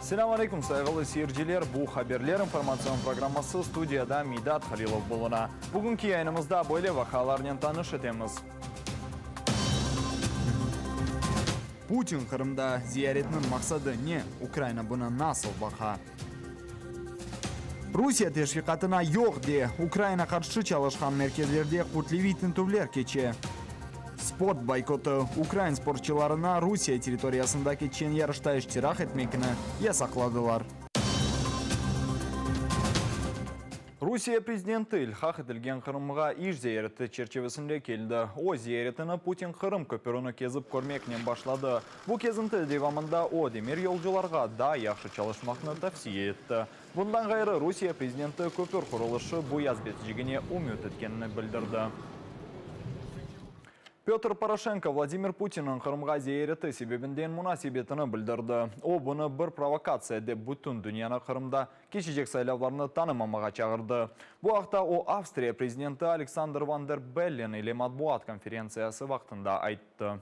Selâm aleyküm, sayğılı seyirciler! Bu Haberler informatsion programması, studiyada Midat Halilov buluna. Bugünki yayınımızda böyle vaqialarnen tanış etemiz. Putin Qırımda ziyaretiniñ maqsadı ne? Ukraina buña nasıl baqa? Rusiye teşviqatına yoq de, Ukraina qarşı çalışqan merkezlerde kütleviy tintüvler keçe. Sport boykotı, ukrain sportçılarına Rusiye territoriyasında keçken yarışta iştirak etmekni yasaqladılar. Rusiye prezidenti ilhaq etilgen Qırımğa iş ziyareti çerçivesinde keldi. O, ziyaretini Putin Qırım köpürini kezip körmeknen başladı. Bu kezinti devamında o, demiryolcularğa daa yahşı çalışmaqnı tavsiye etti. Bundan ğayrı, Rusiye prezidenti köpür qurulışı bu yaz bitecegine ümüt etkenini bildirdi. Pötr Poroşenko Vladimir Putinniñ Qırımğa ziyareti sebebinden munasebetini bildirdi. O, bunı bir provokatsiya dep bütün dünyanı Qırımda keçecek saylavlarnı tanımamağa çağırdı. Bu aqta o, Avstriya prezidenti Aleksandr Van der Bellen ile matbuat konferentsiyası vaqtında ayttı.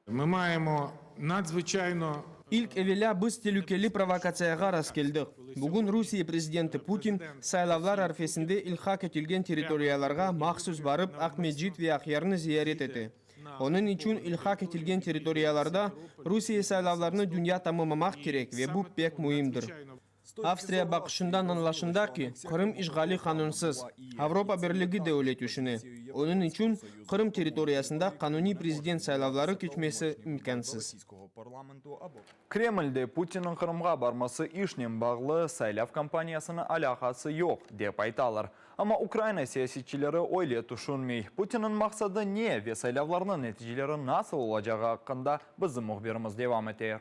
Mı mayemo nadzvıçayno. İlk evelâ biz telükeli provokatsiyağa rastkeldik. Bugün Rusiye prezidenti Putin saylavlar arfesinde ilhaq etilgen territoriyalarğa mahsus barıp Aqmescit ve Aqyarnı ziyaret ete. Onıñ içün ilhaq etilgen territoriyalarda Rusiye saylavlarnı dünya tamımamaq kerek ve bu pek müimdir. Avstriya baqışından añlaşında ki, Qırım işğali qanunsız. Avropa Birligi de öyle tüşüne. Onıñ içün Qırım territoriyasında qanuniy prezident saylavları keçmesi imkânsız. Kremlde Putinniñ Qırımğa barması işnen bağlı saylav kampaniyasına alâqası yoq, dep aytalar. Amma Ukraina siyasetçileri öyle tüşünmey. Putinniñ maqsadı ne ve saylavlarnıñ neticeleri nasıl olacağı aqqında bizim mühbirimiz devam eter.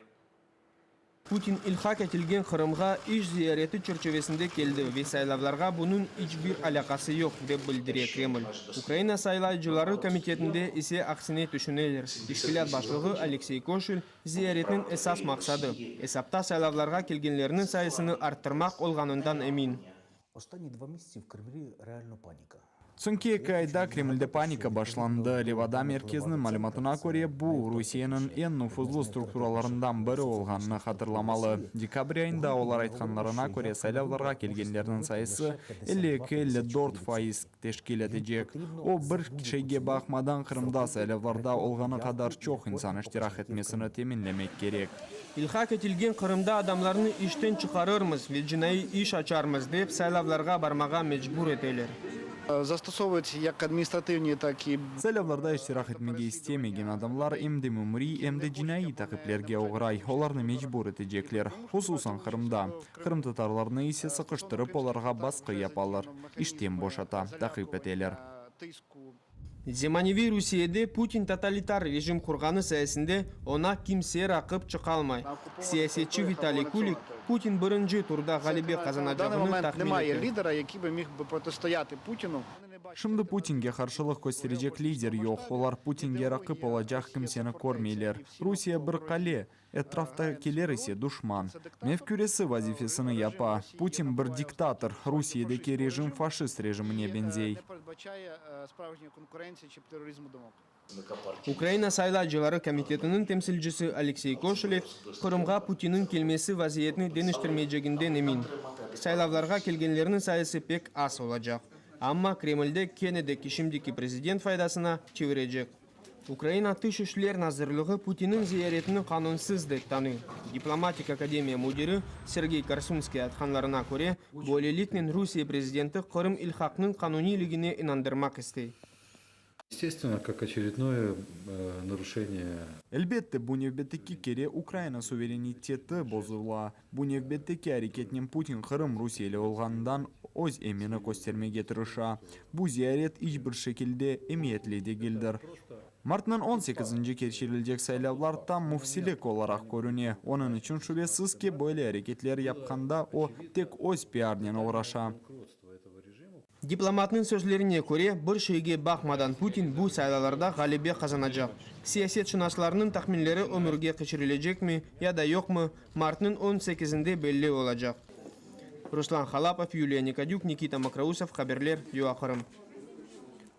Putin ilhaq etilgen Qırımğa iş ziyareti çerçivesinde keldi ve saylavlarğa bunıñ iç bir alâqası yoq, dep bildire Kreml. Ukraina saylayıcıları komitetinde ise aksine tüşüneler. Teşkilât başlığı Aleksey Koşel ziyaretniñ esas maqsadı, esapta saylavlarğa kelgenlerniñ sayısını arttırmaq olğanından emin. Soñki eki ayda Kremlde panika başlandı. Levada merkeziniñ malümatına köre, bu, Rusiyeniñ eñ nufuzlı strukturalarından biri olğanını hatırlamalı. Dekabr ayında, olar aytqanlarına köre, saylavlarğa kelgenlerniñ sayısı 52, 54 faiz teşkil etecek. O, bir şeyge baqmadan, Qırımda saylavlarda olğanı qadar çoq insan iştirak etmesini teminlemek kerek. İlhaq etilgen Qırımda adamlarnı işten çıqarırmız ve cinaiy iş açarmız dep saylavlarğa barmağa mecbur eteler. Saylavlarda iştirak etmege istemegen adamlar em de memuriy, em de cinaiy taqiplerge oğray, olarnı mecbur etecekler, hususan Qırımda. Qırımtatarlarnı ise sıqıştırıp olarğa basqı yapalar, işten boşata, taqip eteler. Zemaneviy Rusiyede Putin totalitar rejim qurğanı sayesinde oña kimse raqip çıqalmay. Siyasetçi Vitaliy Kulik, Putin birinci turda ğalebe qazanacağını tahmin ete. Şimdi Putinge qarşılıq kösterecek lider yoq, olar Putinge raqip olacaq kimseni körmeyler. Rusiye bir qale, Etraftakiler ise duşman. Mefküresi vazifesini yapa. Putin bir diktator, Rusiyedeki rejim faşist rejimine beñzey. Ukraina saylaycıları komitetiniñ temsilcisi Aleksey Koşelev, Qırımğa Putinniñ kelmesi vaziyetni deñiştirmeyceginden emin. Saylavlarğa kelgenlerniñ sayısı pek az olacaq. Amma Kremlde kene de şimdiki prezident faydasına çevirecek. Ukraina Tış işler nazirligi Putinniñ ziyaretini qanunsız dep tanıy. Diplomatik akademiya müdiri Sergey Korsunskiy aytqanlarına köre, böyleliknen Rusiye prezidenti Qırım ilhaqnıñ qanuniyligine inandırmaq istey. Estestvenno, kak oçerednoye naruşeniye. Elbette, bu nevbetteki kere Ukraina suvereniteti bozula. Bu nevbetteki areketnen Putin Qırım rusiyeli olğanından öz emini köstermege tırışa. Bu ziyaret iç bir şekilde emiyetli degildir. Martnıñ on sekizinci keçirilecek saylavlar tam müfsilik olaraq körüne, onıñ içün şübesiz ki, böyle areketler yapqanda o, tek öz piarnen oğraşa. Diplomatnıñ sözlerine köre, bir şeyge baqmadan Putin bu saylavlarda ğalebe qazanacaq. Siyasetşınaslarnıñ tahminleri ömürge keçirilecekmi ya da yoqmı, martnıñ on sekizinde belli olacaq. Ruslan Halapov, Yuliya Nikodük, Nikita Mokrousov, haberler, UAQırım.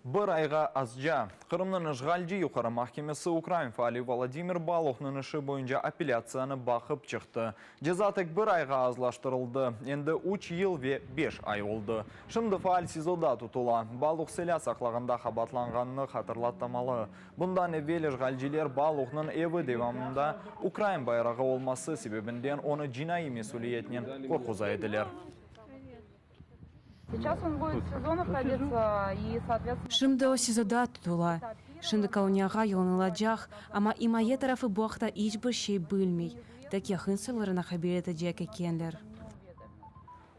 Bir ayğa azca. Qırımnıñ işğalci Yuqarı mahkemesi ukrain faali Volodımır Baluhnıñ işi boyunca apellâtsiyanı baqıp çıqtı. Ceza tek bir ayğa azlaştırıldı, endi üç yıl ve beş ay oldı. Şimdi faal SİZOda tutula. Baluh silâ saqlağanda qabaatlanğanını hatırlatamalı. Bundan evel işğalciler Baluhnıñ evi devamında ukrain bayrağı olması sebebinden onı cinaiy mesüliyetnen qorquza ediler. Şimdi o SİZOda tutula. Şimdi koloniyağa yollanılacaq, amma imaye tarafı bu aqta iç bir şey bilmey. Tek yaqın soylarına haber etecek ekenler.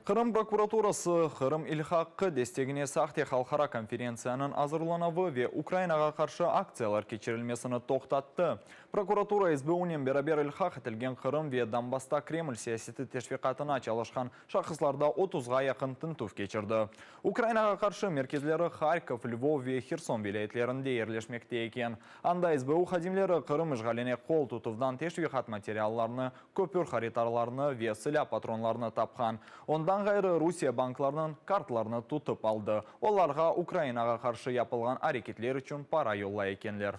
Qırım prokuraturası Qırım ilhaqı destegine sahte halqara konferentsiyanıñ azırlanuvı ve Ukrainağa qarşı aktsiyalar keçirilmesini toqtattı. Prokuratura SBUnen beraber ilhaq etilgen Qırım ve Donbassta Kreml siyaseti teşviqatına çalışqan Şahıslarda otuzğa yaqın tintüv keçirdi. Ukrainağa qarşı merkezleri Harkov, Lvov ve Herson vilâyetlerinde yerleşmekte eken. Anda SBU hadimleri Qırım işğaline qol tutuvdan teşviqat materiallarını, köpür haritarlarını ve silâ patronlarını tapqan. Ondan ğayrı Rusiye banklarınıñ kartlarını tutıp aldı. Olarğa Ukrainağa qarşı yapılğan areketler içün para yollay ekenler.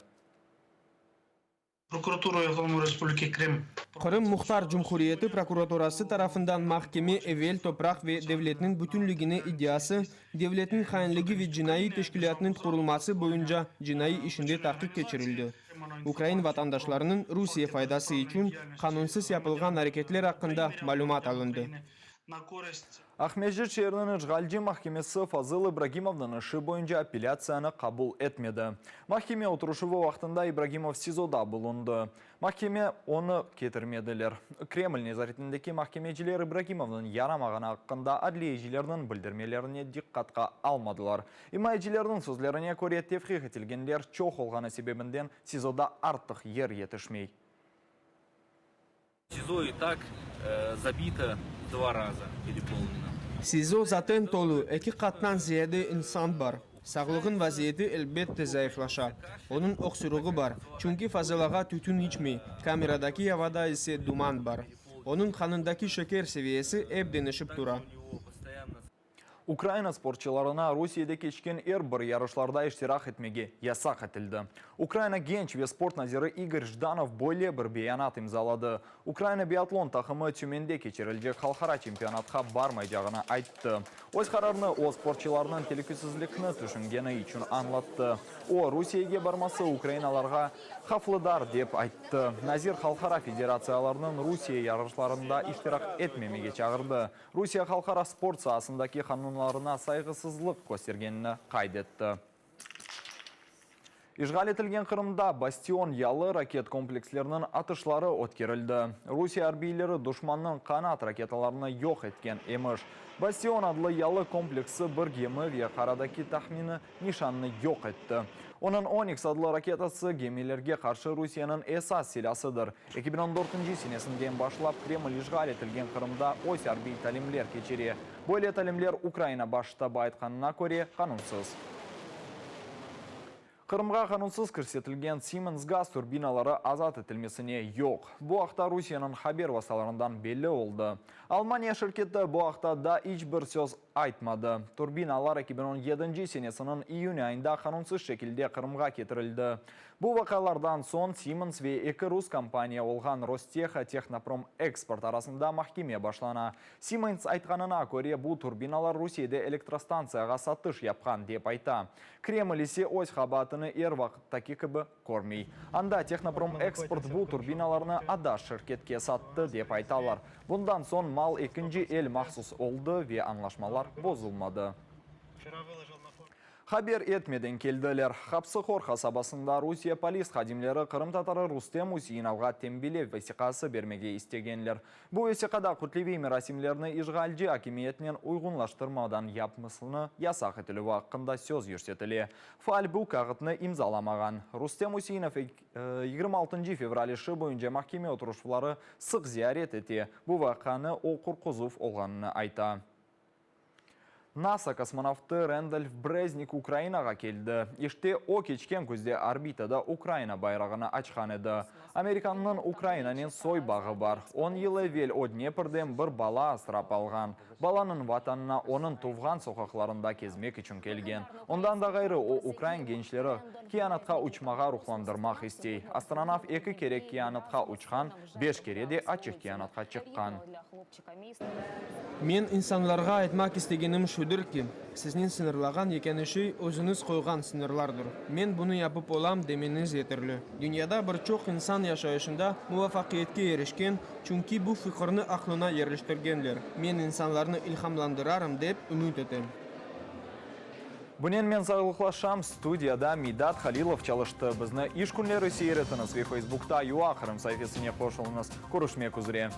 Prokuratura Avtonom Respubliki Krım. Qırım Muhtar Cumhuriyeti prokuraturası tarafından mahkeme evel topraq ve devletniñ bütünligine iddiası, devletniñ hainligi ve cinaiy teşkilâtnıñ qurulması boyunca cinaiy işinde tahqiq keçirildi. Ukrain vatandaşlarınıñ Rusiye faydası içün qanunsız yapılğan areketler aqqında malümat alındı. Aqmescit şeeriniñ işğalci mahkemesi Fazıl İbragimovnıñ işi boyunca apellâtsiyanı qabul etmedi. Mahkeme oturışuvı vaqtında İbragimov SİZOda bulundı. Mahkeme onı ketirmediler. Kreml nezaretindeki mahkemeciler İbragimovnıñ yaramağanı aqqında adliyecilerniñ bildirmelerine diqqatqa almadılar. İmayecilerniñ sözlerine köre, tevqif etilgenler çoq olğanı sebebinden SİZOda artıq yer yetişmey. SİZO i tak zabito dva raza, perepolneno. SİZO zaten tolu, eki qattan ziyade insan bar. Sağlığın vaziyeti, elbette, zayıflaşa. Onıñ öksürügi bar, çünki Fazıl ağa tütün içmey, kameradaki avada ise duman bar. Onıñ qanındaki şeker seviyesi ep deñişip tura. Ukraina sportçılarına Rusiyede keçken er bir yarışlarda iştirak etmege yasaq etildi. Ukraina genç ve sport naziri İgor Jdanov böyle bir beyanat imzaladı. Ukraina biatlon taqımı Tümende keçirilecek halqara çempionatqa barmaycağını ayttı. Öz qararını o, sportçılarnıñ telükesizlikni tüşüngeni içün añlattı. O, Rusiyege barması ukrainalarğa havflıdar, dep ayttı. Nazir halqara federatsiyalarnıñ Rusiye yarışlarında iştirak etmemege çağırdı. Rusiye halqara sport saasındaki qanunlarına sayğısızlıq köstergenini qayd etti. İşğal etilgen Qırımda Bastion yalı raket kompleksleriniñ atışları ötkerildi. Rusiye arbiyleri duşmannıñ qanat raketalarını yoq etken emiş. Bastion adlı yalı kompleksi bir gemi ve qaradaki tahmini nişannı yoq etti. Onıñ Oniks adlı raketası gemilerge qarşı Rusiyeniñ esas silâsıdır. 2014 senesinden başlap Kreml işğal etilgen Qırımda öz arbiy talimler keçire. Böyle talimler Ukraina Baş ştabı aytqanına köre, qanunsız. Qırımğa qanunsız kirsetilgen Siemens gaz turbinaları azat etilmesine yoq. Bu aqta Rusiyeniñ haber vastalarından belli oldı. Almaniya şirketi bu aqta daa iç bir söz aytmadı. Turbinalar 2017 senesiniñ iyün ayında qanunsız şekilde Qırımğa ketirildi. Bu vaqialardan soñ Siemens ve eki rus kompaniya olğan Rosteha Tehnopromeksport arasında mahkeme başlana. Siemens aytqanına köre, bu turbinalar Rusiyede elektrostantsiyağa satış yapqan, dep ayta. Kreml ise öz qabaatını er vaqıttaki kibi körmey. Anda Tehnopromeksport bu turbinalarnı adaş şirketke sattı, dep aytalar. Bundan soñ mal ekinci el mahsus oldı ve añlaşmalar bozulmadı. Haber etmeden keldiler. Hapsıhor qasabasında Rusiye polis hadimleri qırımtatarı Rustem Useinovğa tenbilev vesiqası bermege istegenler. Bu vesiqada kütleviy merasimlerni işğalci akimiyetnen uyğunlaştırmadan yapmasını yasaq etilüvi aqqında söz yürsetile. Faal bu kâğıtnı imzalamağan. Rustem Useinov yigirmi altıncı fevral işi boyunca mahkeme oturışuvları sıq ziyaret ete, bu vaqianı o qorquzuv olğanını ayta. NASA kosmonavtı Rendolf Breznik Ukrainağa keldi. İşte, o keçken küzde orbitada Ukraina bayrağını açqan edi. Amerikannıñ Ukrainanen soy bağı bar. On yıl evel o Dneprden bir bala asrap alğan. Balanıñ vatanına onıñ tuvğan soqaqlarında kezmek içün kelgen. Ondan da ğayrı, o ukrain gençleri kâinatqa uçmağa ruhlandırmaq istey. Astronavt eki kere kâinatqa uçqan, beş kere de açıq kâinatqa çıqqan. Men insanlarğa aytmaq istegenim şudır ki, sizni sıñırlağan yekâne şey özüñiz qoyğan sıñırlardır. Men bunı yapıp olam demeñiz yeterli. Dünyada bir çoq insan yaşayışında muvafaqiyetke erişken, çünki bu fikirni aqlına yerleştirgenler. Men insanlarnı ilhamlandırarım dep ümüt etem. Bunen men sağlıqlaşam, studiyada Midat Halilov çalıştı. Bizni iş künleri seyir etiñiz ve Facebookta UA Qırım saifesine qoşulıñız. Körüşmek üzre.